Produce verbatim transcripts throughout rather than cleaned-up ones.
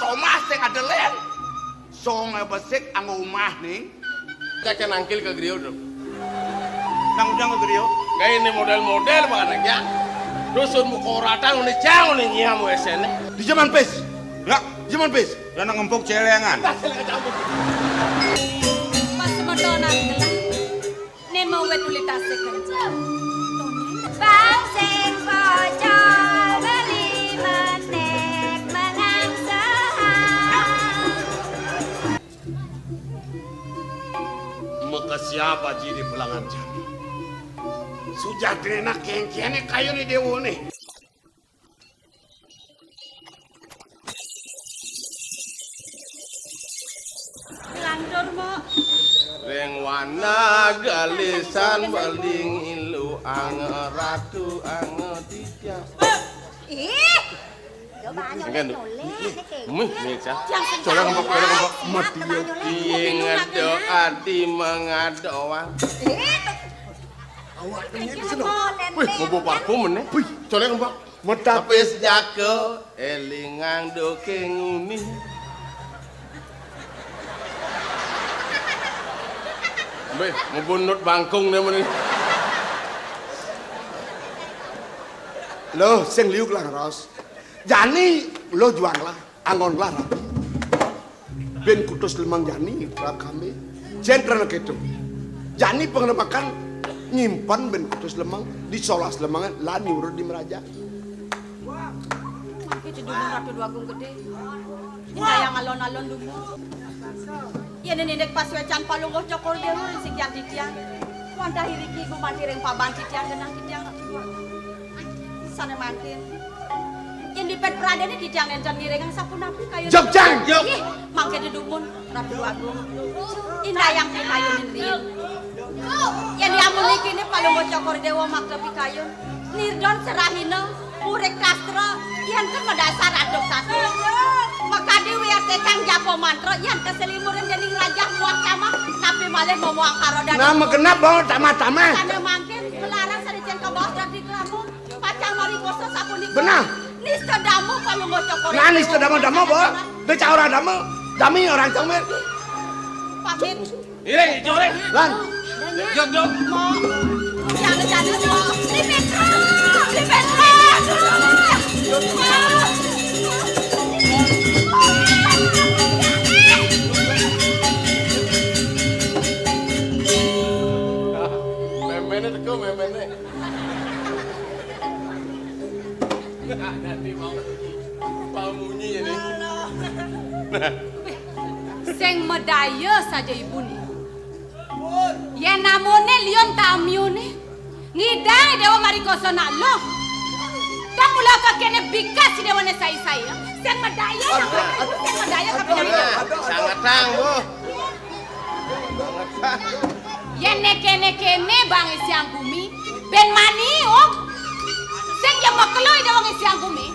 Omah sing ada lén. Songé besik anggo omah ning. Cacé nangkil ka griya, Dul. Nang ujang ka griya. Gaé né modél-modél banget ya. Dusun muka ratang né jang né nyiam wéséné. Di jaman pis. Ya, di jaman pis. Ya nang empuk celengan. Pas semeton ati gelah. Né mawit uli tasik kenceng. Bang sing bocor beli menék mengangsehan. Maka siapa ji di pelangan jani? Sujatréna kéngkéné kayuné déwané. Lantur, Mbok. Ring wana galisan beling ilu ang ratu ang titiang. Ih, coba nyolek-nyolek, né kéngkén. Mih, mih, Cak. Tiang sing colek, Mbok, colek, Mbok. Mati ya. Iyé ngedo ati mengadoan. Ih, awak ini seneng. Wih, mau bawa parfum né. Wih, colek, Mbok. Metapis jaka, élingang doké nguni. Mbéh, ngebunut bangkung né meni. Loh, sing liu lah ngeros. Jani lo juang lah, anggon lah rabi. Bén kutus lemang jani, rap kambe. Jén kéto. Jani pang nemakan nyimpen bén kutus lemang, di solas lemang lan nyuruh di meraja. Mangké di dumun Ratu Déwa Agung Gedé. Indayang alon-alon dumun. Yén nindek pasuécan Palungguh Cokor Déwa ring sikian titiang. Wantah iriki gumanti ring paban titiang genah titiang Ratu Déwa Agung. Sané mangkin. Yén dipet pradéné titiang nénten ngiringang sapunapi kayun. Jog, jang! Ih, mangké di dumun, Ratu Agung. Indayang pikayunin riin. Yén amun ikiné Palungguh Cokor Déwa makta pikayun. Nirdon serahina, murik kastra, yén ké madasar aduk sastra. Makadi wiyasékang japa mantra, yén ké selimurin déning rajah muah kamah, napi malih momoang karodan. Nah, magenep, Bo, tamah-tamah. Sané mangkin, melarang saricén kabaos dadi krama. Pacang marikosa sapunika. Benah. Nista dama Palungguh Cokor. Nah, nista dama-dama, Bo. Déca ora dama. Dami orang cangmir. Pamit. Iring, ijo, iring. Lan. Jog, jog. Mo. Jangan, jangan, mo. Di Petro. Di Petro. Méméné teka, méméné. Nanti mau, mau munyi ini. Sing madaya saja ibuné. Yén amoné liun tamiuné, ngidang Déwa marikosa nak luh. Tang mula kakéné bikas Déwané sai-sai, ya. Sing madaya, aduh, aduh, sing madaya, aduh, kapinang aduh, aduh, sangatang, Bu. Yén né kéné-kéné bang isiang gumi, bén mani, Om. Sing ya makelo Ida wong isiang gumi.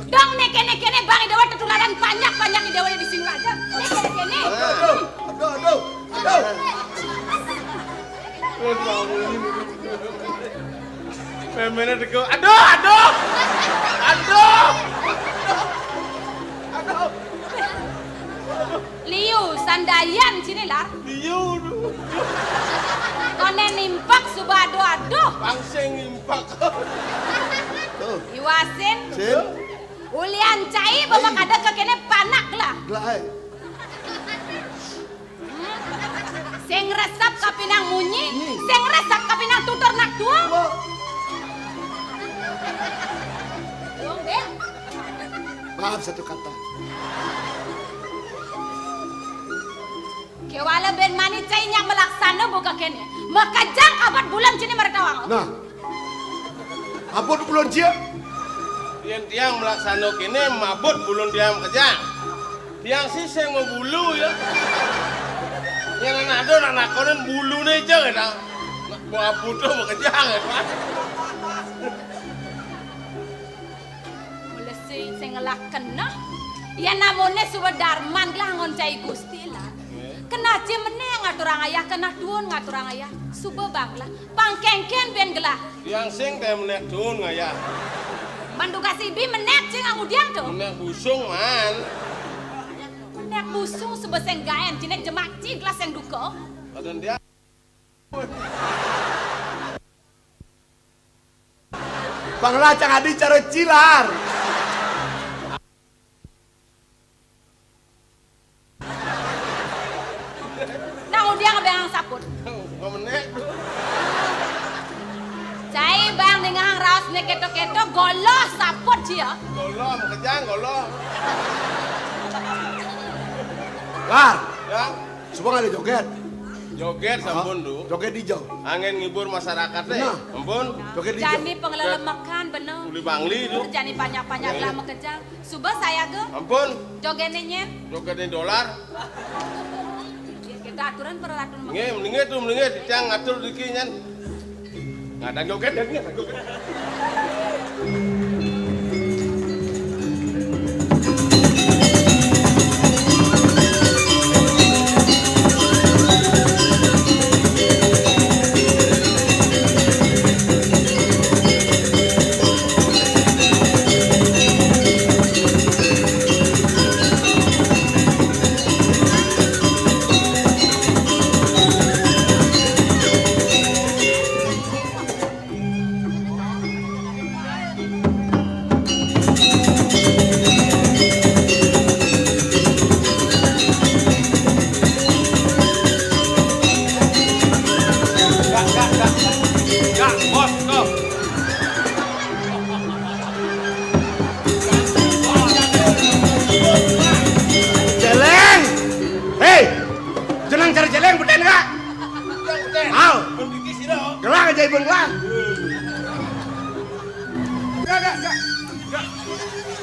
Dong né kéné-kéné bang Ida wong tetularan banyak-banyak Ida wong di sini aja. Né kéné-kéné. Aduh, aduh, aduh, aduh. Méméné teka. Aduh, aduh. Aduh. Aduh. Liu, sandayan sini, Lar. Liu, duh. Koné nimpek suba aduh-aduh. Pang sing nimpek. Tuh. Iwasin. Sin. Ulian cai bawa kada kakéné panak lah. Gelah, ai. Sing resep kapinang munyi, sing resep kapinang tutur nak tua. Wah. Maaf satu kata. Kéwala bén mani cai nyak malaksana buka kéné. Makejang abot bulan sini maretawang. Nah. Abot bulan cia. Yén tiang malaksana kéné, mabot bulan tiang makejang. Tiang sih sing mabulu ya. Yén anak ada nak nakonin buluné aja kita. Nak buah butuh makejang ya, Pak. Mula sing, sing ngelah keneh. Yén amoné suba darman gelah anggon cai Gusti lah. Keneh cai menék ngaturang ayah, keneh duun ngaturang ayah. Suba bang lah. Pang kéngkén bén gelah. Tiang sing té menék duun ngayah. Man dugas ibi menék cai ngudiang to. Menék busung man. Nék busung suba sing gaén, ciné jemak ciglas sing duka. Badan dia. Banglah cang adi cara cilar. Nang udiang béngang saput. Ngemenek. Cai bang ningahang raos né kéto-kéto, goloh saput cia. Goloh, makejang, goloh. Lar. Ya. Suba ngalih jogét. Jogét sampun, Du. Jogét ijo. Anggén ngibur masyarakat, eh. Nah. Ampun. Jogét ijo. Jani panglelemekan, bener. Uli Bangli, Du. Jani panjak-panjak lah makejang. Suba sayaga. Ampun. Jogétné nyén. Jogétné dolar. Kita aturan peraturan. Nggih, mendingan tuh, mendingan titiang ngatur diki nyén. Ngadang jogét, dan ngadang jogét. Céléng. Héi. Jeneng cari céléng, beten enggak? Au. Gelang aja ibun gelang. Enggak, enggak, enggak. Enggak.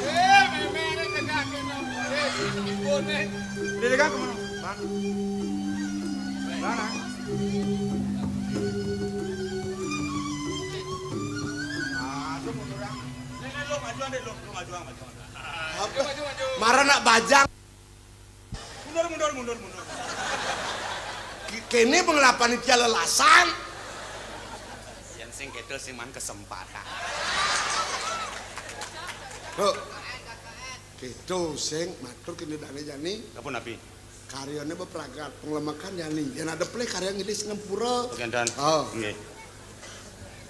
Eh, mémé, ini tegak, ini. Eh, ibun, eh. Udah, udah, kamu. Bang. Bang, nah. Ah, tuh mundur, Bang. Nih, nih, lu majuan deh, lu, lu majuan, majuan. Apa? Maju, maju, maju. Marana bajang. Mundur, mundur, mundur, mundur. K-, kéné pangelapan panitia lelasan. Yén sing kéto sing man kesempatan. Loh. Kéto sing matur kéné dané jani. Apa napi? Karyané bepragat, panglemekan jani. Yén ada pelih karya ngidih sing ngempura. Kénten. Oh. Nggih.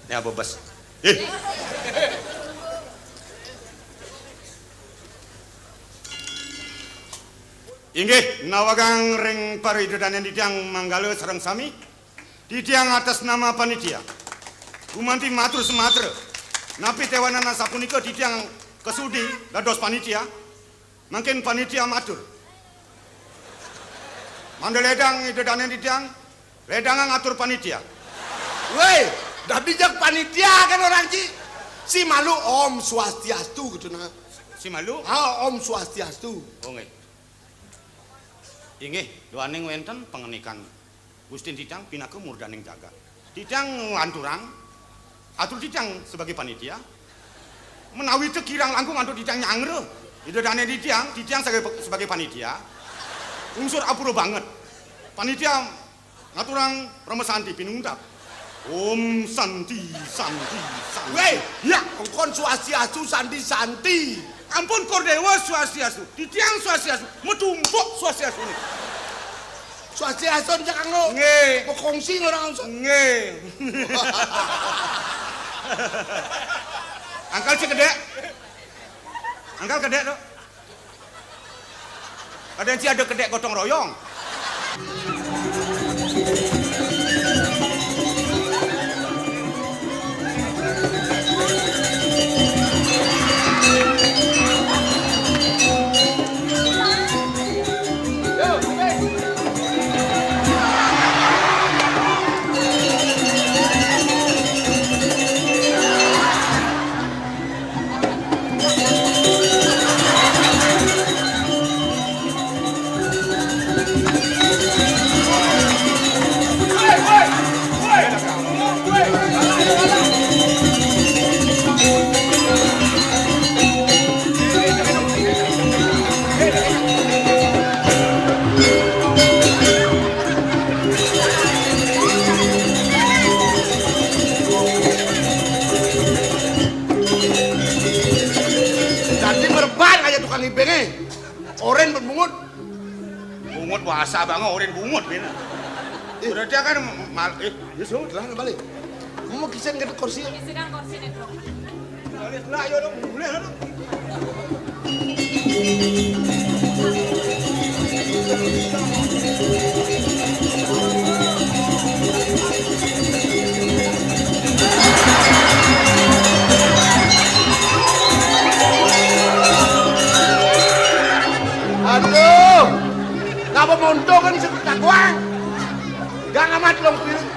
Né bebes. Ih. Inggih, nawegang ring paraidadanén titiang manggala sareng sami. Titiang atas nama panitia gumanti matur sumatra. Napi téwanan asapunika titiang kasudi dados panitia? Mangkin panitia matur. Mangda ledang ida dané titiang, ledangang atur panitia. Wéh, dadi jak panitia kan orang ci. Si malu Om Swastiastu gitu nah. Si malu? Ah, Om Swastiastu. Oh, nggih. Inggih, duaning wénten pangenikan Gustin titiang pinaka murdaning jagat. Titiang nglanturang, atur titiang sebagai panitia, menawi té kirang langkung antuk titiang nyanggra ida dané titiang, titiang sebagai, sebagai panitia, unsur apura banget. Panitia ngaturang Parama Santi pinungkap. Om Santi, Santi, Santi. Wéh, ya, engkon Swastiastu, Santi, Santi. Ampun, Kor Déwa Swastiastu. Titiang Swastiastu. Matumpuk Swastiastu. Swastiastu, Cak Anglo. Nggih. Bekongsi orang. Nggih. Angkal cek gedé. Angkal gedé to. Kadén ci ada kedék gotong royong. Sabang orin bungut, Bin. Eh. Udah dia kan mal-, eh. Ya, sudah, lah, balik. Kamu kisen ke kursi? Kisen kan kursi nih, Bro. Balik lah, ayo dong, mulai lah dong. Aduh, ngapa monto kan sejuta kuang? Gak ngamat long piring.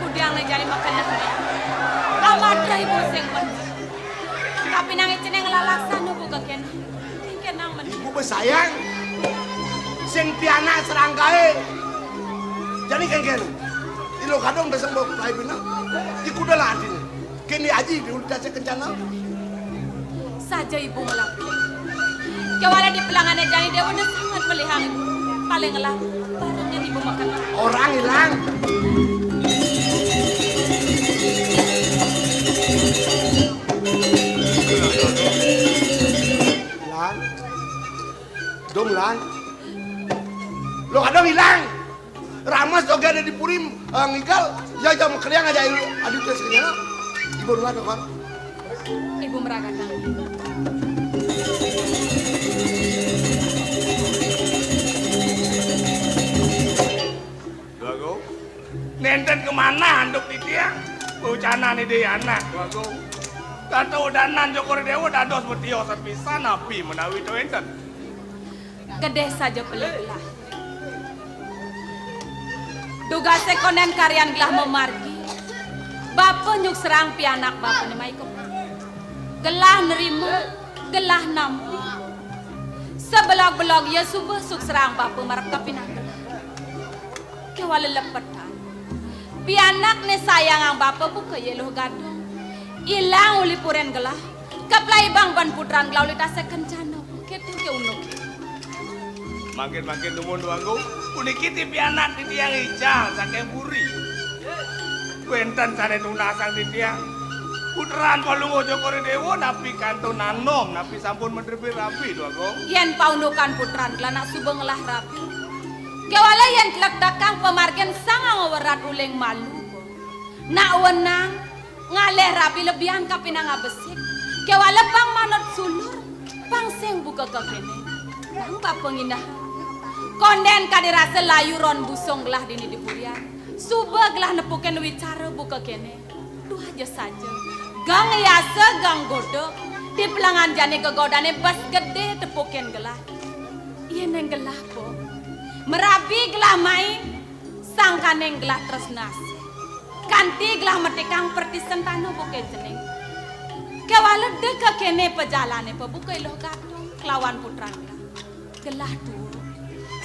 Kudiang ne jani makan dah. Kamat dah ibu sing pun. Tapi nang icine ngelalaksana buka kena. Kena men. Ibu besayang. Sing pianak serangkae. Jani kengken. Ilo kadong beseng bok pelai bina. Iku dah lah adine. Kene aji diulih dase kencana. Saja ibu ngelap. Kewala di pelangane jani dewa ne sangat melihang ibu. Paling ngelap. Barangnya ibu makan. Orang hilang. Hilang. Dong hilang. Lo kadang hilang. Ramas joge ada di Purim, eh, ngigal, ya jam keliang aja ayu adu tes kenyana. Ibu dua kawan. Ibu meragakan. Dua go. Nenten kemana anduk titiang? Ucana ni di anak, dua go. Kata udanan Joko Dewa dados betio sepisan api menawi to enten. Gedeh saja pelih gelah. Dugase konden karyan gelah memargi. Bapa nyuk serang pianak bapane mai kemang. Gelah nerima, gelah nampi. Sebelog-belog ia suba suk serang bapa marep kapinang gelah. Kewala lepetan. Pianak ne sayangang bapa buka ia luh gadong. Ilang uli puren gelah. Kaplai bang ban putran gelah uli tasek kencana. Ketu ke unuk. Mangkin-mangkin dumun, Dwagung. Puniki ti pianak titiang ical saking puri. Wenten sane tunasang titiang. Putran Palungguh Cokor Dewa napi kantun anom, napi sampun madrebir rabi, Dwagung. Yen paundukan putran gelah nak suba ngelah rabi. Kewala yen tlektekang pamargin sangang werat uling malu. Nak wenang ngalih rabi lebihan kapinang abesik. Kewala pang manut sulur, pang sing buka kekene. Pang bapa ngindah. Konden kadi rasa layu ron busung gelah dini di purian. Suba gelah nepukin wicara buka kene. Duh aja saja. Gang yasa, gang godok. Di pelangan jane gegodane bas gede tepukin gelah. Iya neng gelah po. Merabi gelah mai. Sangkaning gelah tresnasi. Kanti gelah metikang perti sentana buke cening. Kewala deka kene pejalane pebuka iluh gadong kelawan putran gelah. Gelah tua.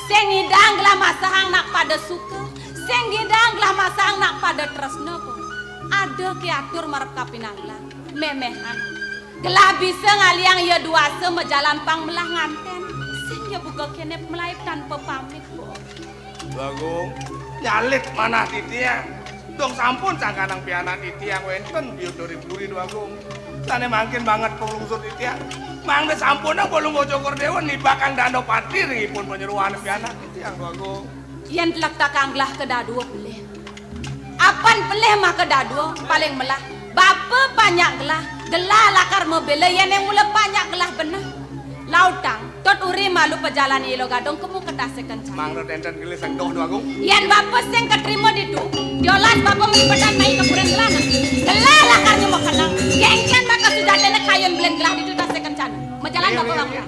Sing ngidang gelah masahang nak pada suka, sing ngidang gelah masahang nak pada tresna ko. Ada ke atur marep kapinang gelah. Memehan. Gelah bisa ngaliang ya duasa majalan pang melah nganten. Sing ya buka kene melai tanpa pamit ko. Dwagung, nyalit manah titiang. Dong sampun sangkanang pianak titiang wenten biut dori puri, Dwagung. Sane mangkin banget pulungsur titiang. Mangda sampunang Palungguh Cokor Dewa nibakang Danapati ring ipun panyeroan pianak titiang, Dwagung. Yen tlektekang gelah kedadua pelih. Apan pelih maka dadua paling melah. Bapa panjak gelah, gelah lakar mabela yen yang mula panjak gelah beneh. Lautang, tot uri malu pejalan ilo gadong kemu ketase kencana. Mangda tenten gelis sing doh, Dwagung. Yen bapa sing ketrima ditu, diolas bapa melipetan mai ke puran gelah. Gelah lakar nyuma kenang. Gengken baka sujatene kayun belen gelah ditu tase kencana. Majalan iya, bapa iya, bapa. Iya.